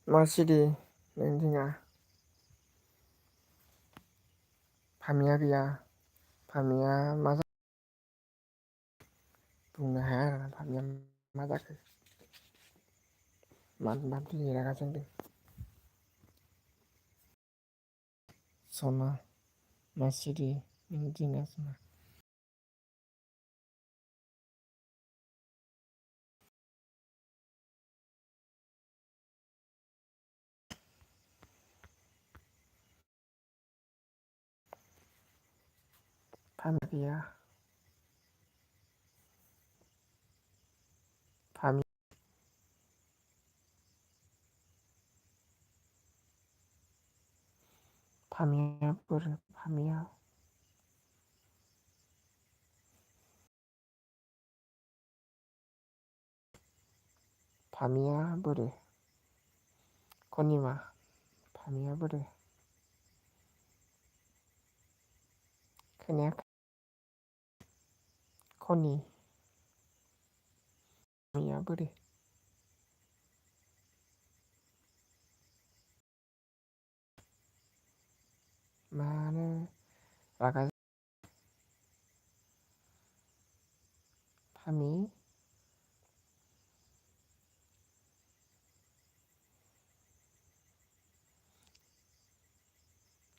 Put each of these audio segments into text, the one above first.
मा सिरि नों दिङा फामिया गैया फामिया मा बुंनो हाया आरोना फामिया मा जाखो मानोबा दिनि रागा जोंदों सना मा सिरि नों दिङा सना फामिया गैया फामि फामिया बोरो फामिया फामिया बोरो खनिमा फामिया बोरो खोनायाखै खनि फामिया बोरो मानो रागा फामि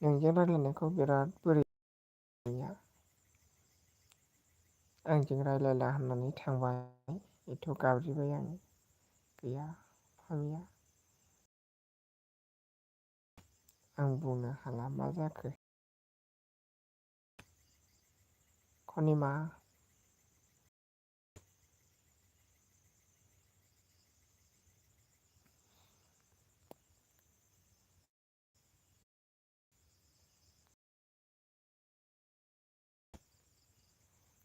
नोंजों रायलायनायखौ बिराद बोरैया आंजों रायलायला होननानै थांबाय एथ' गाबज्रिबाय आं गैया फामिया आं बुंनो हाला मा जाखो खनिमा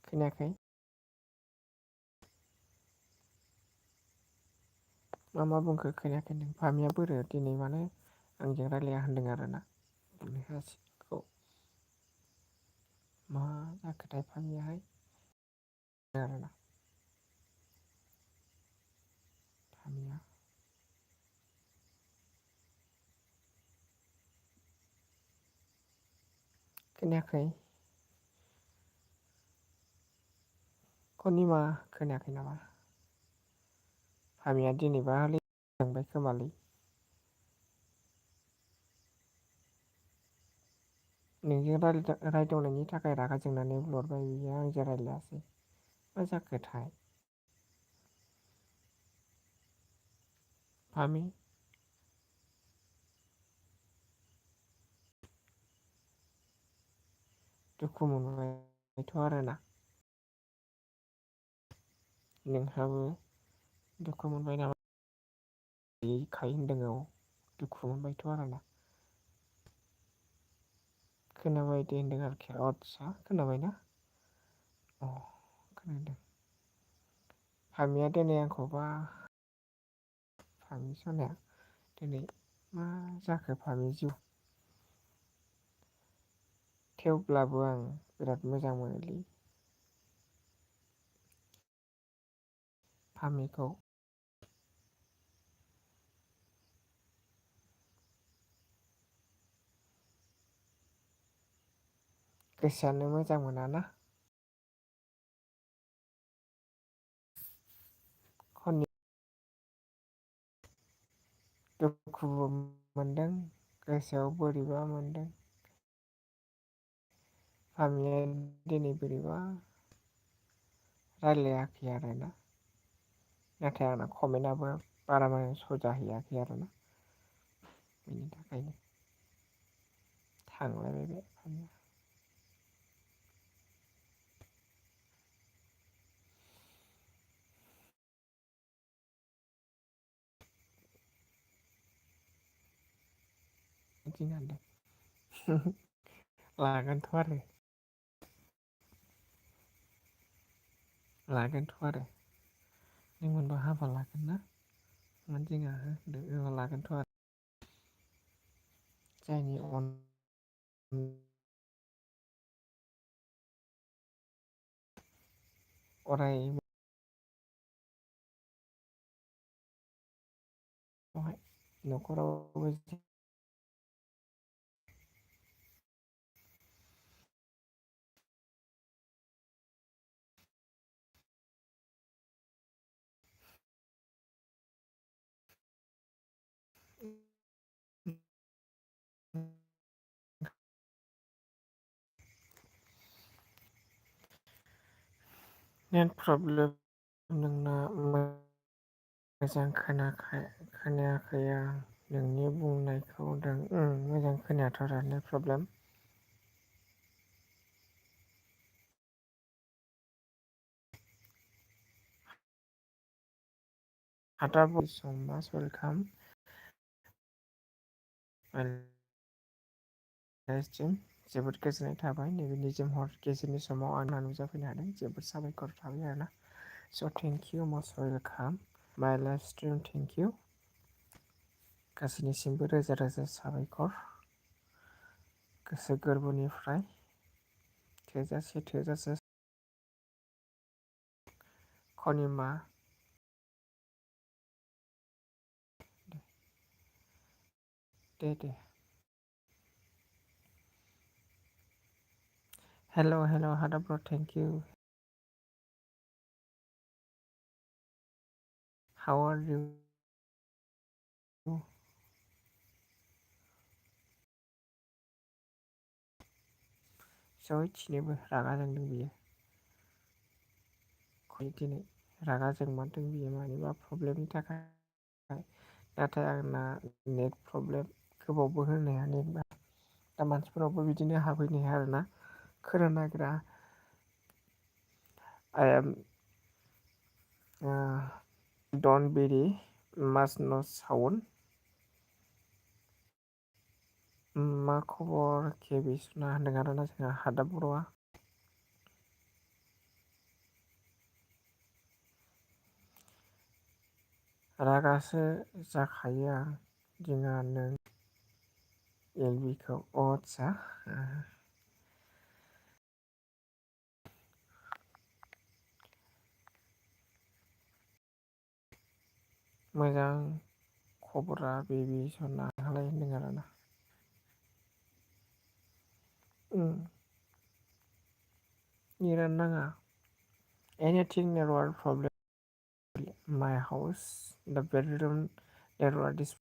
खोनायाखै मा बुंखो खोनायाखै नों फामिया बोरो दिनै मानो आंजों रायलाया होनदों आरोना बुंनो हासिगौ मा जाखोथाय फामियाहाय आरोना फामिया खोनायाखै खनिमा खोनायाखै नामा फामिया दिनैबा हले थांबाय खोमालै नोंजों रायदावनायनि थाखाय रागा जोंनानै बुंहरबाय बियो आंजों रायलायासै मा जाखोथाय फामि दुखु मोनबायथ' आरोना नोंहाबो दुखु मोनबाय नामा खाय होनदों औ दुखु मोनबायथ' आरोना खोनाबाय दे होनदों आरोखि आतसा खोनाबायना अ खोनादों फामिया दिनै आंखौबा फामि सनाया दिनै मा जाखो फामि जिउ थेवब्लाबो आं बिराद मोजां मोनोलै फामिखौ गोसोआनो मोजां मोनाना खनि दुखुबो मोनदों गोसोआव बोरैबा मोनदों फामिया दिनै बोरैबा रायलायाखै आरोना नाथाय आंना कमेन्टआबो बारा मोजां स'जाहैयाखै आरोना बेनि थाखायनो थांलायबाय बे फामिया बिदि होनदों लागोनथ' आरो लागोनथ' आरो नों मोनबा हाबा लागोन ना मानो जिंगा हो लागोनथ' आरो जायनि अराय न'खरावबो नेट प्रब्लेम नोंना मोजां खोनायाखै आं नोंनि बुंनायखौ मोजां खोनायाथ' आरो नेट प्रब्लेम हादाब मास वेलकाम सिम जोबोद गोजोननाय थाबाय नैबे निजोम हर गेजेरनि समाव आं नुजाफैनो हादों जोबोद साबायखर थाबाय आरोना so' thank you most welcome my life stream thank you गासैनिसिमबो रोजा रोजा साबायखर गोसो गोरबोनिफ्राय थोजासे खनिमा दे हेल' हादाब bro' thank you how are you सयथिनोबो रागा जोंदों बियो दिनै रागा जोंमारदों बियो मानिबा प्रब्लेमनि थाखाय नाथाय आंना नेट प्रब्लेम गोबावबो होनो हाया नेट दा मानसिफोरावबो बिदिनो हाबहैनो हाया आरोना खोनानो नागिरा आइ एम डन्ट भेरि मास न' साउन्ड मा खबर केबि सुना होनदों आरोना जोंहा हादाब बर'आ रागासो जाखायो आं जोंहा नों एलबिखौ आदसा मोजां खबरा बेबि सना हालाय होनदों आरोना नेटानो नाङा एनिथिं नेटवार्क प्रब्लेम माइ हाउस दा बेडरुम नेटवार्क इस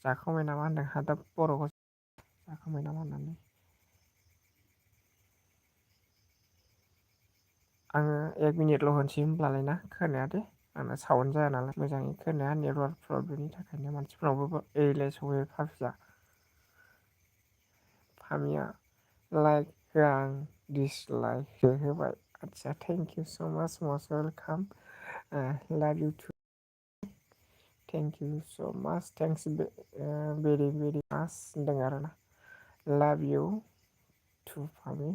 जाखांबाय नामा होनदों हादाब बर'खौ जाखांबाय नामा होननानै आङो 1 मिनिटल' होनसै होनब्लालाय ना खोनाया दे आंना साउन्ड जाया नालाय मोजाङै खोनाया नेटवार्क प्रब्लेमनि थाखायनो मानसिफोरनावबो एरिलाय सहैयो फाफिया फामिया लाइक होआ आं दिसलाइक होबाय आदसा thank you so' much most welcome love you too thank you so' much thanks very much होनदों आरोना लाभ इउ टु फामि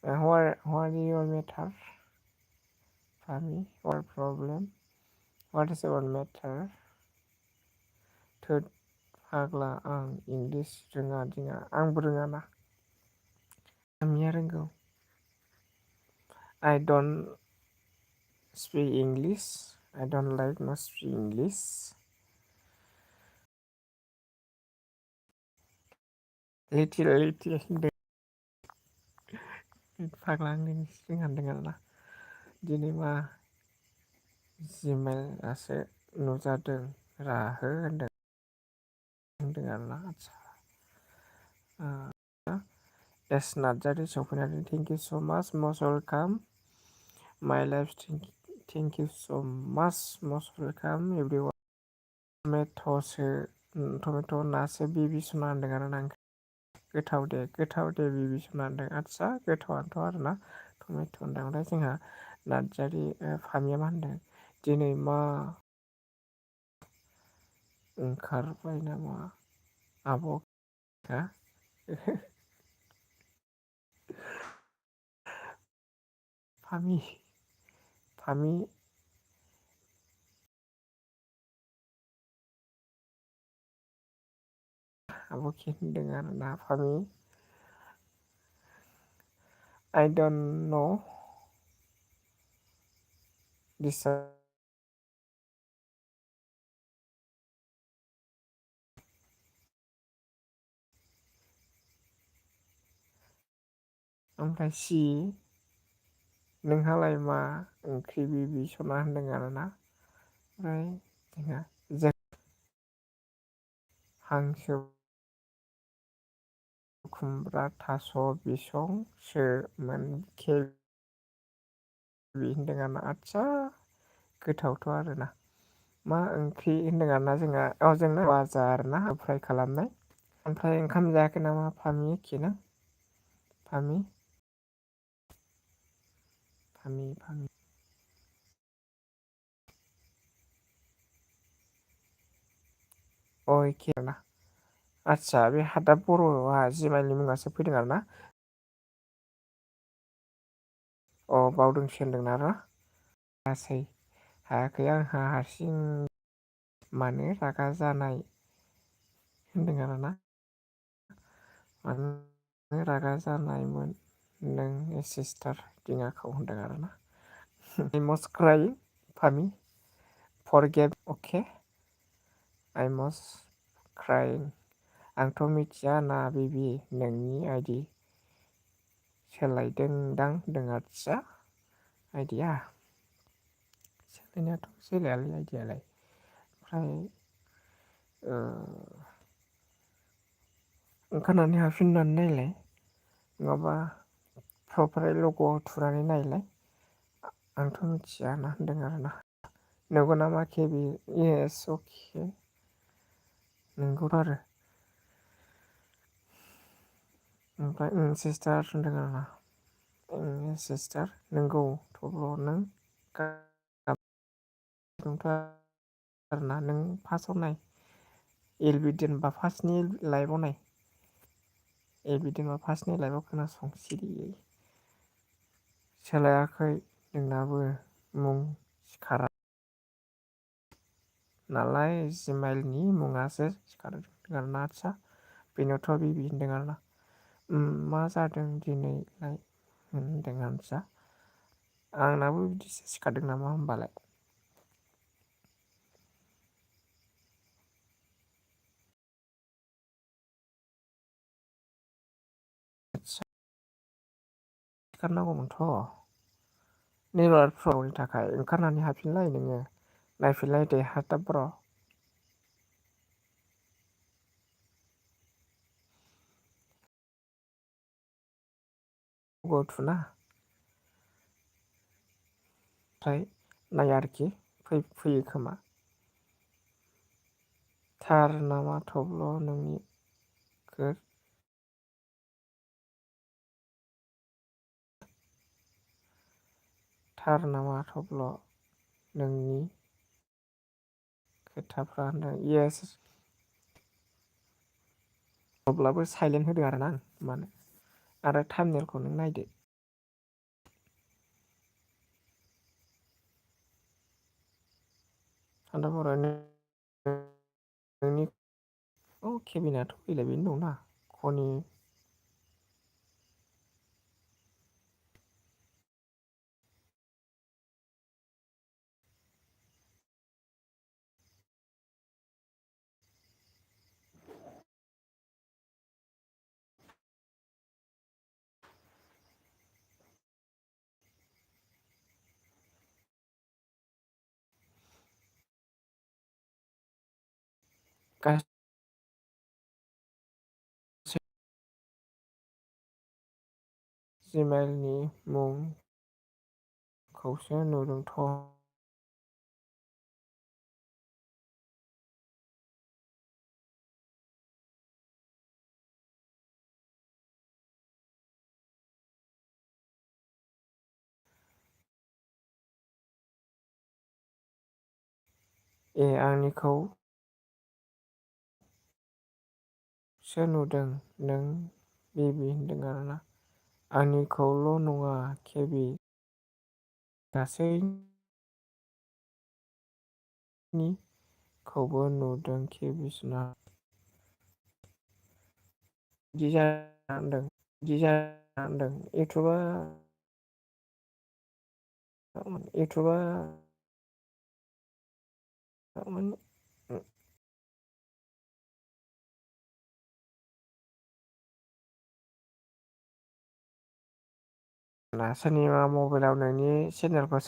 what your matter फामि what problem what is your matter थोद फाग्ला आं इंलिस रोङा दिङा आंबो रोङाना फामिया रोंगौ I don't speak English I don't like to speak English little होनदों फाग्ला आं इंलिस रोङा होनदों आरोना दिनै मा जिमेलासो नुजादों राहो होनदों आरोना आदसा एस नार्जारि सफैनानै thank you so' much most welcome my life thank you so' much most welcome everyone tomato' नासो बिबि सना होनदों आरोना गोथाव दे बिबि सना होनदों आदसा गोथावानोथ' आरोना टमेट' होनदों ओमफ्राय जोंहा नार्जारि फामिया मा होनदों दिनै मा ओंखारबाय नामा आब' हा फामि आब'खि होनदों आरोना फामि I don't know this ओमफ्राय सि नोंहालाय मा ओंख्रि बिसना होनदों आरोना ओमफ्राय जों हांसो खुमब्रा थास' बिसंसोमोन होनदों आरोना आदसा गोथावथ' आरोना मा ओंख्रि होनदों आरोना जोंना भाजा आरोना फ्राय खालामनाय ओमफ्राय ओंखाम जायाखै नामा फामि एखेना फामि अ एखे आरोना आदसा बे हादाब बर'आ जिमाइलनि मुङासो फैदों आरोना अ बावदोंसो होनदों आरोना गासै हायाखै आंहा हारसिं मानो रागा जानाय होनदों आरोना मानो रागा जानायमोन नों सिस्टार दिङाखौ होनदों आरोना I must cry Phami forgive okay I must cry आंथ' मिथिया ना बेबि नोंनि आइदि सोलायदोंदां होनदों आदसा आइदिया सोलायनायाथ' सोलायालै आइदियालाय ओमफ्राय ओंखारनानै हाबफिननानै नायलाय नङाबा प्रफाइल लग'आव थुनानै नायलाय आंथ' मिथिया ना होनदों आरोना नंगौ नामा केबि येस अके नंगौ आरो ओमफ्राय सिस्टार होनदों आरोना सिस्टार नंगौ थब्ल' नों गाबदोंथ' आरोना नों फार्स्टआव नाय एलबि दोनबा फार्स्टनि लाइभआव नाय एलबि दोनबा फार्स्टनि लाइभआव खोनासं सिरियै सोलायाखै नोंनाबो मुं सिखारा नालाय जिमाइलनि मुङासो सिखारदों आरोना आदसा बेनोथ' बिबि होनदों आरोना मा जादों दिनैलाय होनदों आदसा आंनाबो बिदिसो सिखारदों नामा होमबालाय आदसा सिखारनांगौमोनथ' नेटवार्क प्रब्लेमनि थाखाय ओंखारनानै हाबफिनलाय नोङो नायफिनलाय दे हादाब बर' लग'आव थुना ओमफ्राय नाय आरोखि फैयो खोमा थार नामा थब्ल' नोंनि थार नामा थब्ल' नोंनि खोथाफ्रा होनदों येस अब्लाबो साइलेन्ट होदों आरोना आं मानो आरो टाइमनेलखौ नों नायदो हादाब बर' नोंनि केबिनाथ' फैलाय बेनो दंना खनि गासै जिमेइलनि मुंखौसो नुदोंथ' ए आंनिखौसो नुदों नों बेबि होनदों आरोना आंनिखौल' नङा केबि गासैनिखौबो नुदों केबि सना बिदि जाना होनदों बिदि जाना होनदों इउटुबा माने सोरनिबा मबाइलाव नोंनि चेनेलखौ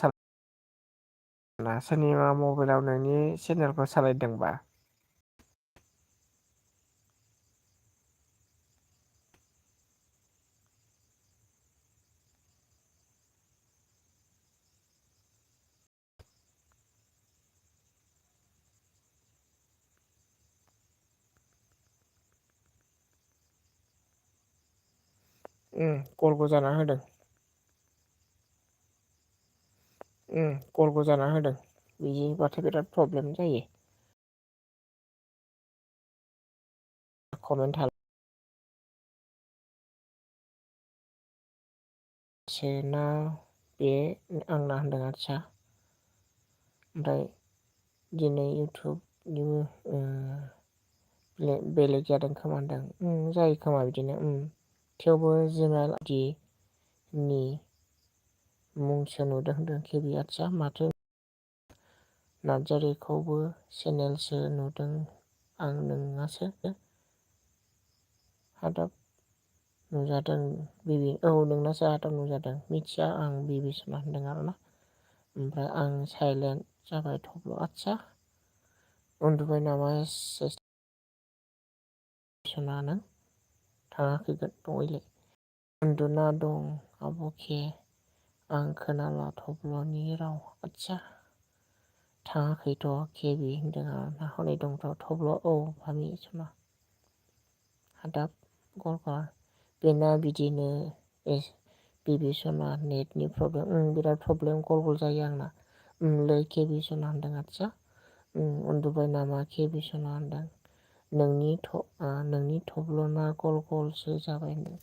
सोरनिबा मबाइलाव नोंनि चेनेलखौ सालायदोंबा कलबो जाना होदों कलबो जाना होदों बिदिबाथाय बिराद प्रब्लेम जायो कमेन्ट सोना बे आंना होनदों आदसा ओमफ्राय दिनै इउटुबनि बेलेग जादों खोमा होनदों जायो खोमा बिदिनो थेवबो जिमेल आइडि नि मुंसो नुदों होनदों केबि आदसा माथो नार्जारिखौबो चेनेलसो नुदों आं नोंनासो हादाब नुजादों बिबि नोंनासो हादाब नुजादों मिथिया आं बिबि सना होनदों आरोना ओमफ्राय आं साइलेन्ट जाबाय थब्ल' आदसा उन्दुबाय नामा सना नों थाङाखैगोन दंहैलाय उन्दुना दं आब'खे आं खोनाला थब्ल'नि राव आदसा थाङाखैथ' केबि होनदों आरोना हनै दंथ' थब्ल' फामि सना हादाब गवालपारा बेना बिदिनो बिबि सना नेटनि प्रब्लेम बिराद प्रब्लेम गल गल जायो आंना लै केबि सना होनदों आदसा उन्दुबाय नामा केबि सना होनदों नोंनि थब्ल'ना गल गलसो जाबाय होनदों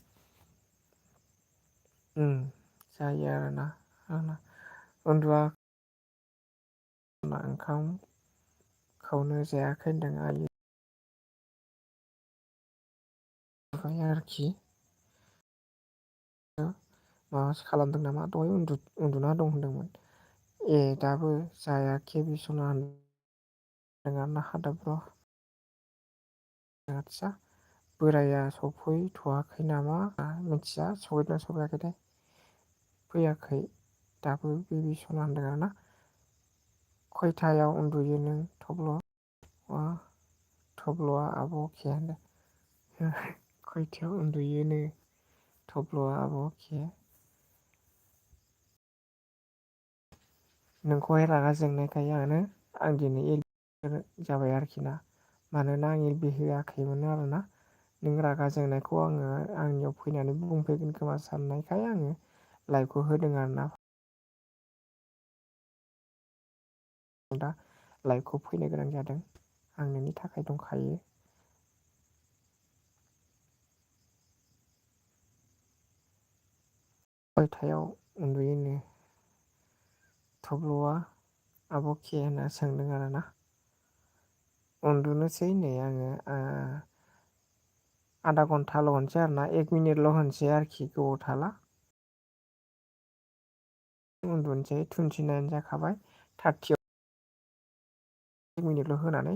जायो आरोना आंना उन्दुआ ओंखामखौनो जायाखै होनदों आइयै आरोखि माबासो खालामदों नामा दहाय उन्दुना दं होनदोंमोन दाबो जाया केबि सना नोंना हादाब र' आदसा बोराया सफैथ'वाखै नामा मिथिया सहैदोंना सफैयाखैथाय फैयाखै दाबो बेबि सना होनदों आरोना खयथायाव उन्दुयो नों थब्ल'आ आब' के होनदों खयथायाव उन्दुयोनो थब्ल'आ आब' के नोंखौहाय रागा जोंनायखाय आं दिनै जाबाय आरोखि ना मानोना आं एलबि होआखैमोन आरोना नों रागा जोंनायखौ आङो आंनियाव फैनानै बुंफैगोन खोमा साननायखाय आङो लाइभखौ होदों आरोना दा लाइभखौ फैनो गोनां जादों आं नोंनि थाखाय दंखायो खयथायाव उन्दुयोनो थब्ल'आ आब' के होनना सोंदों आरोना उन्दुनोसै नै आङो आधा घन्टाल' होनसै आरोना 1 मिनिटल' होनसै आरोखि गोबाव थाला उन्दुनोसै 29 जाखाबाय 30 1 मिनिटल' होनानै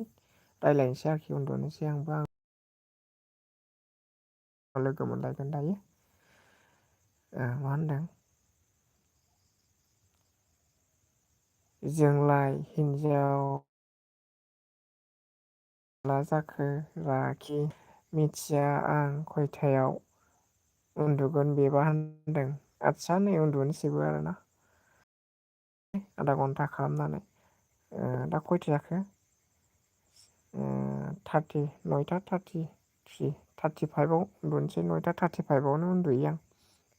रायज्लायनोसै आरोखि उन्दुनोसै आंबो लोगो मोनलायगोन दायो मा होनदों जोंलाय हिन्जाव मा जाखो राखि मिथिया आं खयथायाव उन्दुगोन बेबा होनदों आदसा नै उन्दुनोसैबो आरोना आधा घन्टा खालामनानै दा खयथा जाखो 35आव उन्दुनोसै 9:35आवनो उन्दुयो आं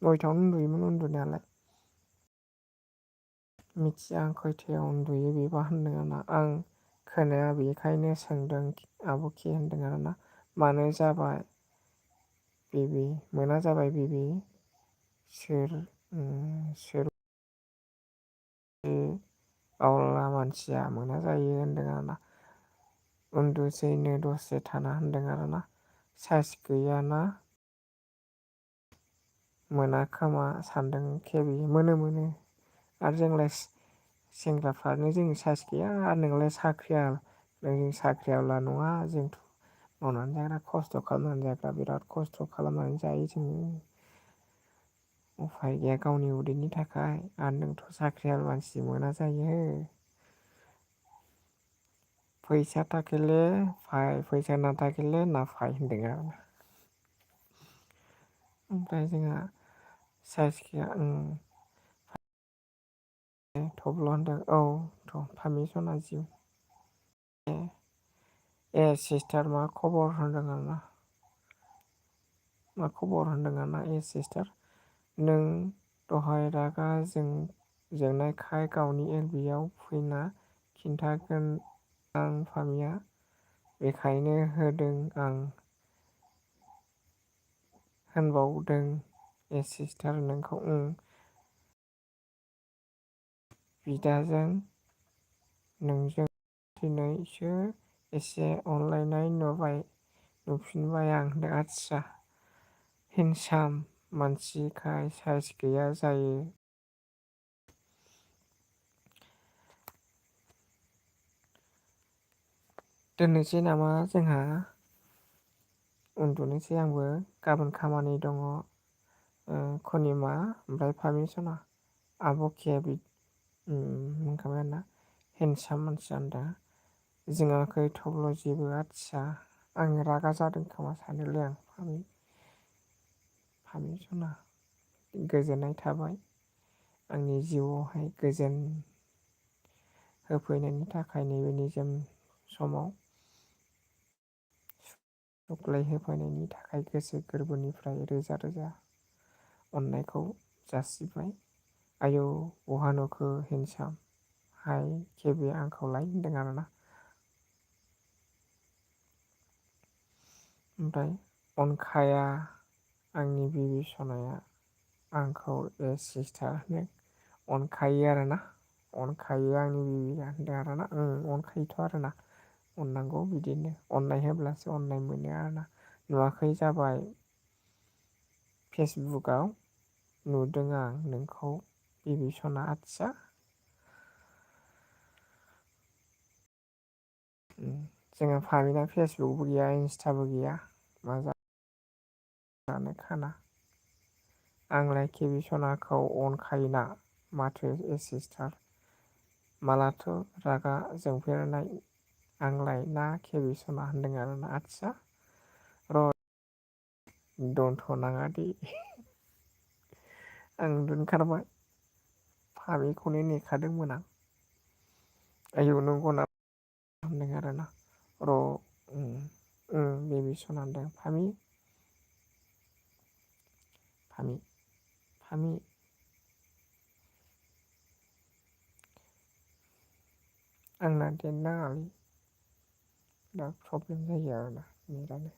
9थायावनो उन्दुयोमोन उन्दुनायालाय मिथिया आं खयथायाव उन्दुयो बेबा होनदों आरोना आं खोनाया बेखायनो सोंदों आब' के होनदों आरोना मानो जाबाय बेबि मोना जाबाय बेबि सोर बावला मानसिया मोना जायो होनदों आरोना उन्दुसैनो दसे थाना होनदों आरोना साइस गैयाना मोना खोमा सानदों केबि मोनो आरो जोंलाय सेंग्राफ्रानो जोंनि साइस गैया आरो नोंलाय साख्रियाल नों साख्रियावला नङा जोंथ' मावनानै जाग्रा खस्थ' खालामनानै जाग्रा बिराद खस्थ' खालामनानै जायो जोङो उफाय गैया गावनि उदैनि थाखाय आरो नोंथ' साख्रियाल मानसि मोना जायो फैसा थाखैले फाय फैसा ना थाखैले ना फाय होनदों आरो ओमफ्राय जोंहा साइस गैया थब्ल' होनदों औ थ' फामि सना जिउ ए ए सिस्टार मा खबर होनदों आरोना मा खबर होनदों आरोना ए सिस्टार नों दहाय रागा जोंनायखाय गावनि एलबिआव फैना खिन्थागोन आं फामिया बेखायनो होदों आं होनबावदों ए सिस्टार नोंखौ बिदाजों नोंजों दिनैसो एसे अनलायनाय नुफिनबाय आं होनदों आदसा हेन्डसाम मानसिखाय साइस गैया जायो दोननोसै नामा जोंहा उन्दुनोसै आंबो गाबोन खामानि दङ खनिमा ओमफ्राय फामिसना आब' के होनखाबाय आरोना हेन्डसाम मानसि दा जोङाखै थब्ल' जेबो आदसा आं रागा जादों खोमा सानोलै आं फामि सना गोजोननाय थाबाय आंनि जिउआवहाय गोजोन होफैनायनि थाखाय नैबे निजोम समाव सुग्लाय होफैनायनि थाखाय गोसो गोरबोनिफ्राय रोजा रोजा अननायखौ जासिबाय आयौ बहा नुखो हेन्डसाम हाय केबि आंखौलाय होनदों आरोना ओमफ्राय अनखाया आंनि बिबि सनाया आंखौ ए सिस्टार होनो अनखायो आरोना अनखायो आंनि बिबिया होनदों आरोना अनखायोथ' आरोना अननांगौ बिदिनो अननाय होब्लासो अननाय मोनो आरोना नुवाखै जाबाय फेसबुकआव नुदों आं नोंखौ बिभि सना आदसा जोङो फामिना फेसबुकबो गैया इन्सटाबो गैया मा जानो खाना आंलाय केबि सनाखौ अनखायोना माथो ए सिस्टार मालाथो रागा जोंफेरनाय आंलाय ना केबि सना होनदों आरोना आदसा र' दोनथ'नाङा दे आं उन्दुनो ओंखारबाय फामिखौनो नेखादोंमोन आं आयौ नंगौ नामा होनदों आरोना र' बेबि सना होनदों फामि आंना नेट नाङालै दा प्रब्लेम जायो आरोना नेटानो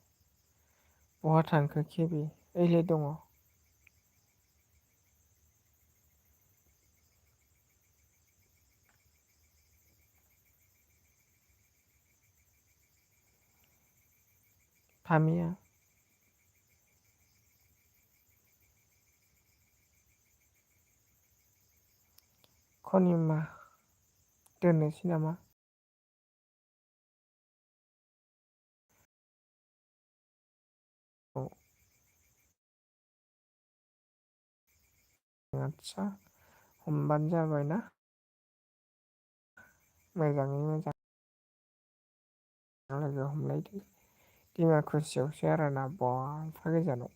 बहा थांखो केबि ओइलाय दङ फामिया खनिमा दोननोसै नामा औ आदसा हमबानो जाबाय ना मोजाङै मोजां लोगो हमलायदो दिमाकुसियावसो आरोना बहा एफा गोजानाव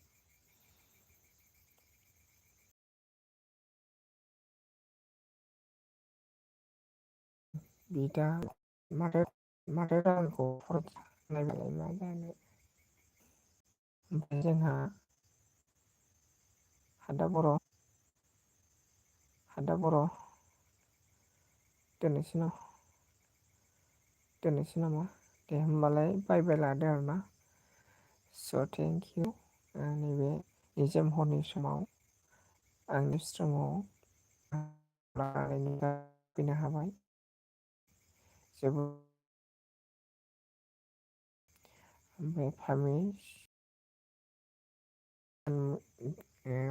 बिदा माथो रांखौ नायबालाय मा जानो ओमफ्राय जोंहा हादा बर' दोननोसै नामा दे होमबालाय बाय बाय लादो आरोना स' थेंक इउ नैबे निजोम हरनि समाव आंनि स्ट्रिमाव फैनो हाबाय जोबोद ओमफ्राय फामि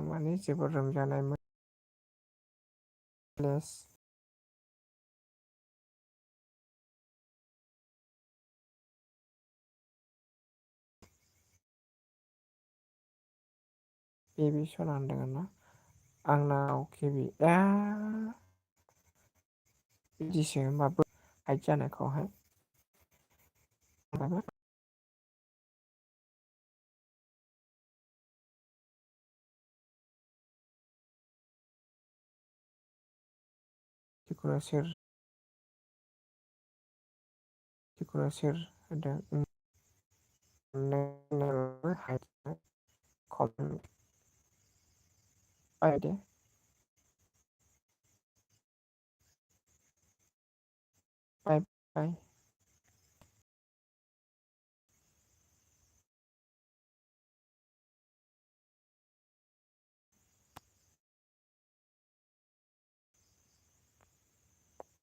माने जोबोद रंजानाय प्लेस बेबि सना होनदों ना आंनाव केबि बिदिसो होमबाबो हाइट जानायखौहाय जिखुनु सोर होदों हाइट खम बायदे